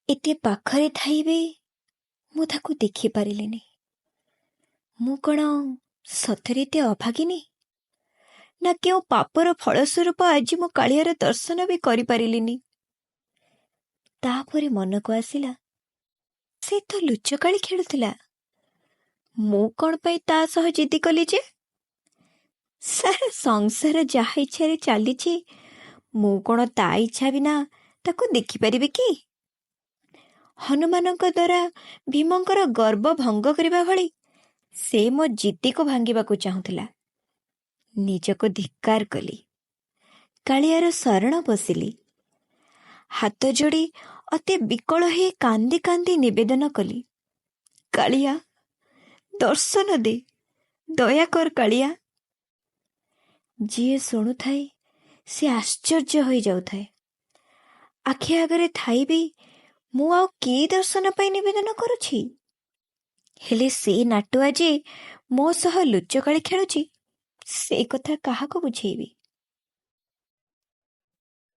ଏତେ ପାଖରେ ଥାଇ ବି ମୁଁ ତାକୁ ଦେଖିପାରିଲିନି। ମୁଁ କ'ଣ ସତରେ ଏତେ ଅଭାଗିନୀ? ନା କେଉଁ ପାପର ଫଳସ୍ୱରୂପ ଆଜି ମୁଁ କାଳିଆର ଦର୍ଶନ ବି କରିପାରିଲିନି? ତାପରେ ମନକୁ ଆସିଲା, ସେ ତ ଲୁଚକାଳି ଖେଳୁଥିଲା, ମୁଁ କ'ଣ ପାଇଁ ତା ସହ ଜିଦି କଲି ଯେ? ସାରା ସଂସାର ଯାହା ଇଚ୍ଛାରେ ଚାଲିଛି, ମୁଁ କ'ଣ ତା ଇଚ୍ଛା ବିନା ତାକୁ ଦେଖିପାରିବି କି? ହନୁମାନଙ୍କ ଦ୍ୱାରା ଭୀମଙ୍କର ଗର୍ବ ଭଙ୍ଗ କରିବା ଭଳି ସେ ମୋ ଜିଦିକୁ ଭାଙ୍ଗିବାକୁ ଚାହୁଁଥିଲା। ନିଜକୁ ଧିକ୍କାର କଲି। କାଳିଆର ଶରଣ ବସିଲି। ହାତ ଯୋଡ଼ି ଅତି ବିକଳ ହେଇ କାନ୍ଦି କାନ୍ଦି ନିବେଦନ କଲି, କାଳିଆ, ଦର୍ଶନ ଦେ, ଦୟାକର କାଳିଆ। ଯିଏ ଶୁଣୁଥାଏ ସେ ଆଶ୍ଚର୍ଯ୍ୟ ହୋଇଯାଉଥାଏ। ଆଖି ଆଗରେ ଥାଇ ବି ମୁଁ ଆଉ କି ଦର୍ଶନ ପାଇଁ ନିବେଦନ କରୁଛି? ହେଲେ ସେ ନାଟୁଆ ଯେ ମୋ ସହ ଲୁଚକାଳି ଖେଳୁଛି, ସେ କଥା କାହାକୁ ବୁଝେଇବି?